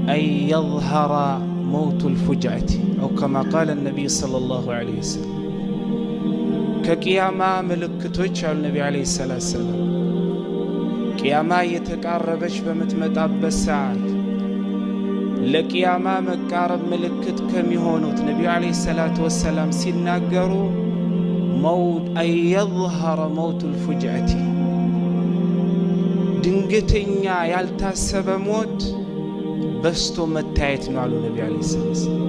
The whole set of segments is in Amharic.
أن يظهر موت الفجأة أو كما قال النبي صلى الله عليه وسلم። ከቅያማ ምልክቶች አሉ ነቢ عليه الصلاة والسلام፣ ቅያማ እየተቃረበች በምትመጣበት ሰዓት ለቅያማ መቃረብ ምልክት ከሚሆኑት ነቢዩ عليه الصلاة والسلام ሲናገሩ أن يظهر موت الفجأة፣ ድንገተኛ ያልታሰበ ሞት በዝቶ መታየት ነው አሉ ነቢ عليه الصلاة والسلام።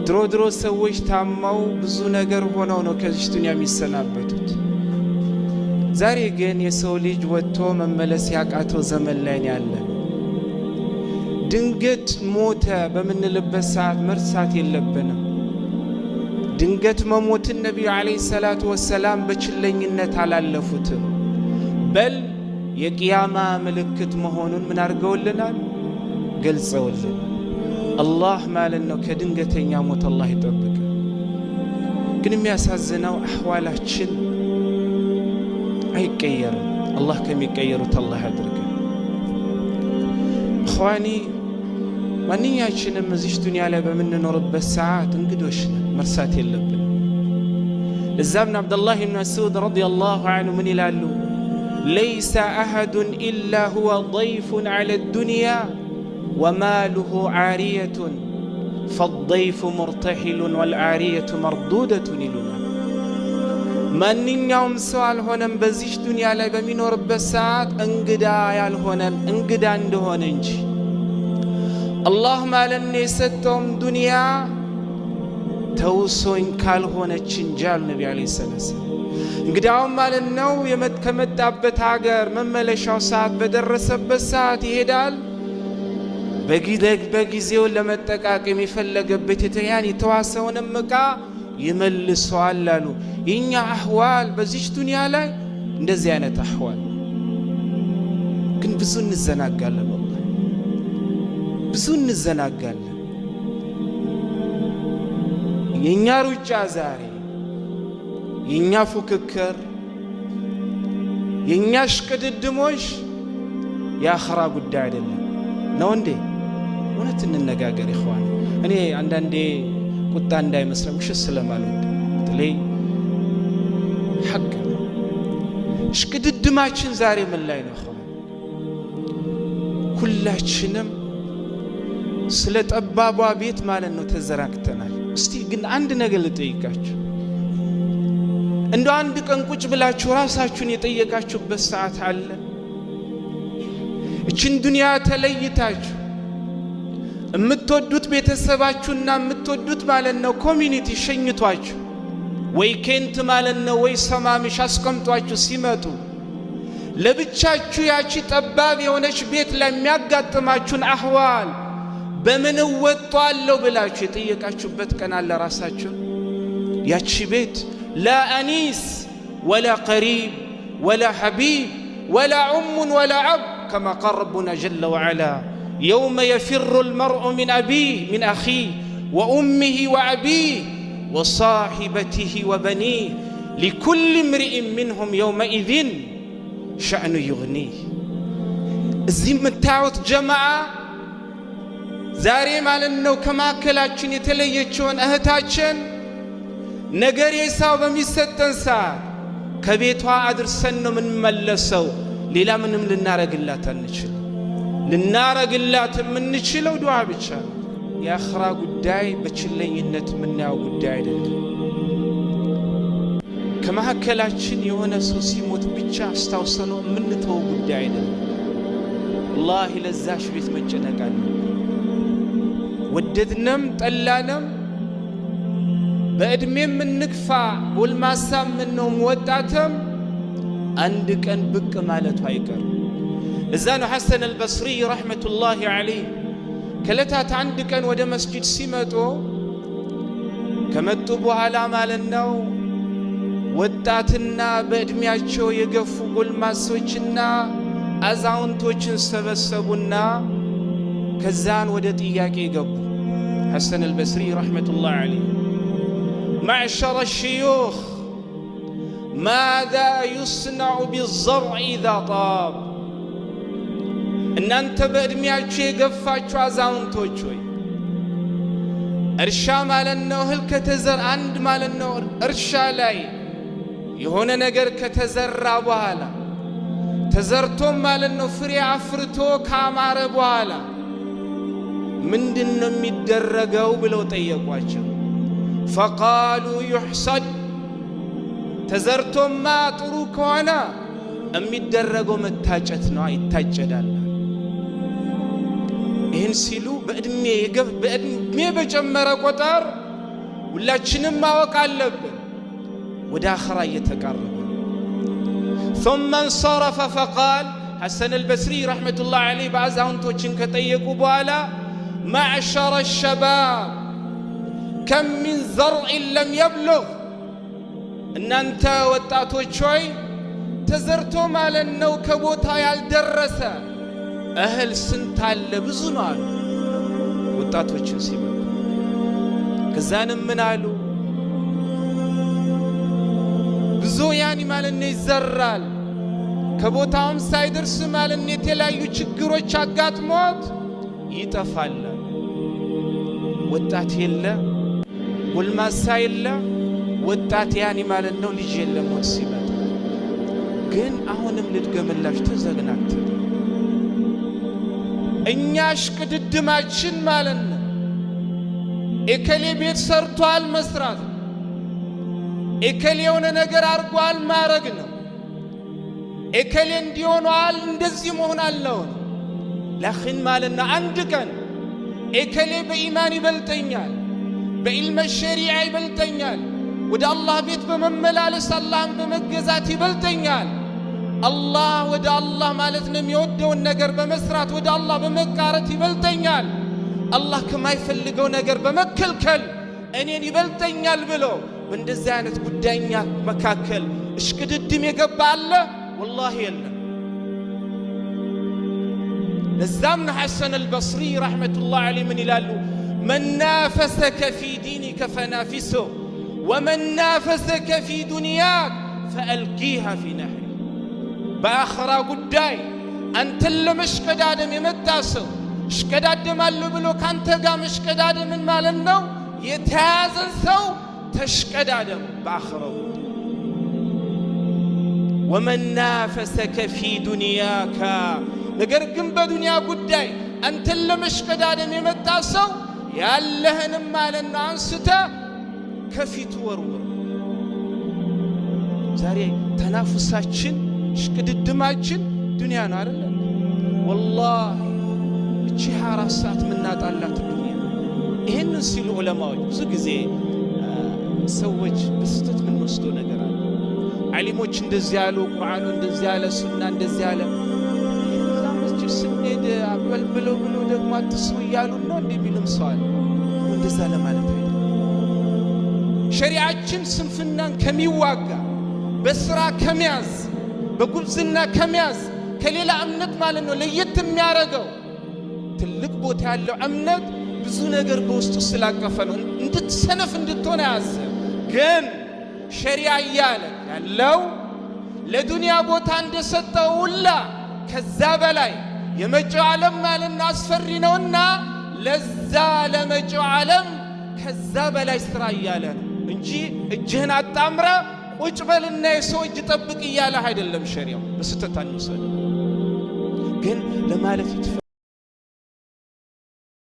ድሮ ድሮ ሰዎች ታመው ብዙ ነገር ሆነው ነው ከዚች ዱንያ የሚሰናበቱት። ዛሬ ግን የሰው ልጅ ወጥቶ መመለስ ያቃተው ዘመን ላይ ያለ ነው። ድንገት ሞተ በምንልበት ሰዓት መርሳት የለብንም። ድንገት መሞትን ነቢዩ عليه الصلاة والسلام በችለኝነት አላለፉትም። በል የቅያማ ምልክት መሆኑን ምን አድርገውልናል? ገልጸውልናል። አላህ ማለት ነው ከድንገተኛ ሞት አላህ ይጠብቅ። ግን የሚያሳዝነው አሕዋላችን አይቀየርም። አላህ ከሚቀየሩት አላህ ያድርገን። إخواني፣ ማንኛችንም እዚች ዱንያ ላይ በምንኖርበት ሰዓት እንግዶች ነን፣ መርሳት የለብንም። ለዛም ነው ዓብደላህ ብን መስዑድ رضي الله عنه ምን ይላሉ? ليس أحد إلا هو ضيف على الدنيا وماله عارية، فالضيف مرتحل والعارية مردودة ይሉናል። ማንኛውም ሰው አልሆነም በዚች ዱንያ ላይ በሚኖርበት ሰዓት እንግዳ ያልሆነም እንግዳ እንደሆነ እንጂ፣ አላህ ማለት ነው የሰጠውም ዱንያ ተውሶኝ ካልሆነች እንጂ አሉ ነቢ عليه الصلاة والسلام። እንግዲያውም ማለት ነው ከመጣበት ሀገር መመለሻው ሰዓት በደረሰበት ሰዓት ይሄዳል። በጊዜው ለመጠቃቀም የፈለገበት ያን የተዋሰውንም ዕቃ ይመልሰዋል አሉ። የእኛ أحوال በዚች ዱንያ ላይ እንደዚህ አይነት أحوال ግን ብዙ እንዘናጋለን፣ والله ብዙ እንዘናጋለን። የእኛ ሩጫ ዛሬ፣ የእኛ ፉክክር፣ የእኛ ሽቅድድሞሽ የአኸራ ጉዳይ አይደለም። ነው እንዴ? እውነት እንነጋገር إخوان። እኔ አንዳንዴ ቁጣ እንዳይመስለን ውሸት ስለማልወድ በተለይ ሐቅ ነው። እሽቅድድማችን ዛሬ ምን ላይ ነው? إخوان፣ ሁላችንም ስለ ጠባቧ ቤት ማለት ነው ተዘናግተናል። እስቲ ግን አንድ ነገር ልጠይቃችሁ። እንደ አንድ ቀን ቁጭ ብላችሁ ራሳችሁን የጠየቃችሁበት ሰዓት አለ? እችን ዱንያ ተለይታችሁ የምትወዱት ቤተሰባችሁና የምትወዱት ማለት ነው community ሸኝቷችሁ ወይ ኬንት ማለት ነው ወይ ሰማምሽ አስቀምጧችሁ ሲመጡ ለብቻችሁ ያቺ ጠባብ የሆነች ቤት ላይ የሚያጋጥማችሁን أحوال በምን እወጣዋለሁ ብላችሁ የጠየቃችሁበት ቀን አለ? ራሳችሁን ያቺ ቤት لا أنيس ولا قريب ولا حبيب ولا أم ولا أب، كما قال ربنا جل وعلا: يوم يفر المرء من أبيه، من أخيه وأمه وأبيه وصاحبته وبنيه، لكل امرئ منهم يومئذ شأن يغنيه። እዚህ የምታዩት ጀማዓ ዛሬ ማለት ነው ከማዕከላችን የተለየችውን እህታችን ነገር የሳው በሚሰጠን ሰዓት ከቤቷ አድርሰን ነው የምንመለሰው። ሌላ ምንም ልናረግላት አንችልም። ልናረግላት የምንችለው ዱዓ ብቻ ነው። የአኽራ ጉዳይ በችለኝነት የምናየው ጉዳይ አይደለም። ከመካከላችን የሆነ ሰው ሲሞት ብቻ አስታውሰነው የምንተወው ጉዳይ አይደለም። والله ለዛሽ ቤት መጨነቅ አለብን። ወደድንም ጠላንም፣ በዕድሜም እንግፋ፣ ጎልማሳ ምነውም ወጣትም አንድ ቀን ብቅ ማለቱ አይቀርም። እዛ ነው ሐሰን አልበስሪ رحمة الله عليه ከዕለታት አንድ ቀን ወደ መስጂድ ሲመጡ፣ ከመጡ በኋላ ማለት ነው ወጣትና በዕድሜያቸው የገፉ ጎልማሶችና አዛውንቶችን ሰበሰቡና ከዛን ወደ ጥያቄ ገቡ። ሐሰን አልበስሪ رحمة الله عليه معشر الشيوخ، ماذا يصنع بالزرع إذا طاب؟ እናንተ በዕድሜያችሁ የገፋችሁ አዛውንቶች ሆይ፣ እርሻ ማለት ነው እህል ከተዘር አንድ ማለት ነው እርሻ ላይ የሆነ ነገር ከተዘራ በኋላ፣ ተዘርቶም ማለት ነው ፍሬ አፍርቶ ካማረ በኋላ ምንድን ነው የሚደረገው ብለው ጠየቋቸው። فقالوا يحصد። ተዘርቶማ ጥሩ ከሆነ የሚደረገው መታጨት ነው፣ ይታጨዳል። ይህን ሲሉ በዕድሜ በጨመረ ቁጥር ሁላችንም ማወቅ አለብን ወደ አኸራ እየተቃረበ። ثم انصرف فقال፣ ሐሰን አልበስሪ رحمة الله عليه በአዛውንቶችን ከጠየቁ በኋላ معشر الشباب، كم من زرع لم يبلغ፣ እናንተ ወጣቶች ሆይ፣ ተዘርቶ ማለት ነው ከቦታ ያልደረሰ እህል ስንት አለ? ብዙ ነው አሉ ወጣቶችን ሲመክሩ። ከዛንም ምን አሉ? ብዙ ያኒ ማለት ነው ይዘራል፣ ከቦታውም ሳይደርስ ማለት ነው የተለያዩ ችግሮች አጋጥሞት ይጠፋል። ወጣት የለ፣ ጎልማሳ የለ፣ ወጣት ያኒ ማለት ነው ልጅ የለ። ሞት ሲመጣ ግን አሁንም ልድገምላችሁ፣ ተዘግናግተን እኛ እሽቅድድማችን ማለት ነው ኤከሌ ቤት ሰርቷል መስራት ነው። ኤከሌ የሆነ ነገር አድርጓል ማድረግ ነው። ኤከሌ እንዲሆኗል እንደዚህ መሆን አለው ነው። لكن ማለት ነው አንድ ቀን ኤከሌ በኢማን ይበልጠኛል፣ በኢልመ ሸሪዓ ይበልጠኛል፣ ወደ አላህ ቤት በመመላለስ አላህን በመገዛት ይበልጠኛል፣ አላህ ወደ አላህ ማለት ነው የሚወደውን ነገር በመስራት ወደ አላህ በመቃረት ይበልጠኛል፣ አላህ ከማይፈልገው ነገር በመከልከል እኔን ይበልጠኛል ብሎ በእንደዚህ አይነት ጉዳይኛ መካከል እሽቅድድም የገባ አለ? ወላሂ የለም። ለዛም ነው ሐሰን አልበስሪ رحمة الله عليه ምን ይላሉ? من نافسك في دينك فنافسه، ومن نافسك في دنياك فألقها في نحره። በአኸራ ጉዳይ አንተን ለመሽቀዳደም የመጣ ሰው፣ እሽቀዳደማለሁ ብሎ ካንተ ጋር መሽቀዳደምን ማለት ነው የተያዘን ሰው ተሽቀዳደሙ በአኸራው ጉዳይ። ومن نافسك في دنياك፣ ነገር ግን በዱንያ ጉዳይ አንተን ለመሽቀዳደም የመጣ ሰው ያለህንም ማለት ነው አንስተ ከፊቱ ወርውር። ዛሬ ተናፉሳችን ሽቅድድማችን ዱንያ ነው አይደለ? ወላሂ እቺ 24 ሰዓት የምናጣላት ዱንያ። ይህንን ሲሉ ዑለማዎች ብዙ ጊዜ ሰዎች በስህተት የምንወስደው ነገር አለ። ዓሊሞች እንደዚህ ያሉ፣ ቁርአኑ እንደዚህ ያለ፣ ሱና እንደዚህ ያለ፣ እዛ መስጂድ ስንሄድ አበል ብሎ ብሎ ደግሞ አትስሩ እያሉ ነው እንደሚልም ሰው አለ። እንደዛ ለማለት አይደለም። ሸሪዓችን ስንፍናን ከሚዋጋ፣ በስራ ከሚያዝ፣ በጉብዝና ከሚያዝ፣ ከሌላ እምነት ማለት ነው ለየት የሚያደርገው ትልቅ ቦታ ያለው እምነት ብዙ ነገር በውስጡ ስላቀፈ ነው። እንድትሰነፍ እንድትሆን ያዘ። ግን ሸሪዓ እያለ ያለው ለዱንያ ቦታ እንደሰጠው ሁላ ከዛ በላይ የመጪው ዓለም ማለት ነው አስፈሪ ነውና ለዛ ለመጪው ዓለም ከዛ በላይ ስራ እያለ ነው እንጂ እጅህን አጣምረ ቁጭ በልና የሰው እጅ ጠብቅ እያለህ አይደለም። ሸሪያው በስህተት አንውሰድ። ግን ለማለት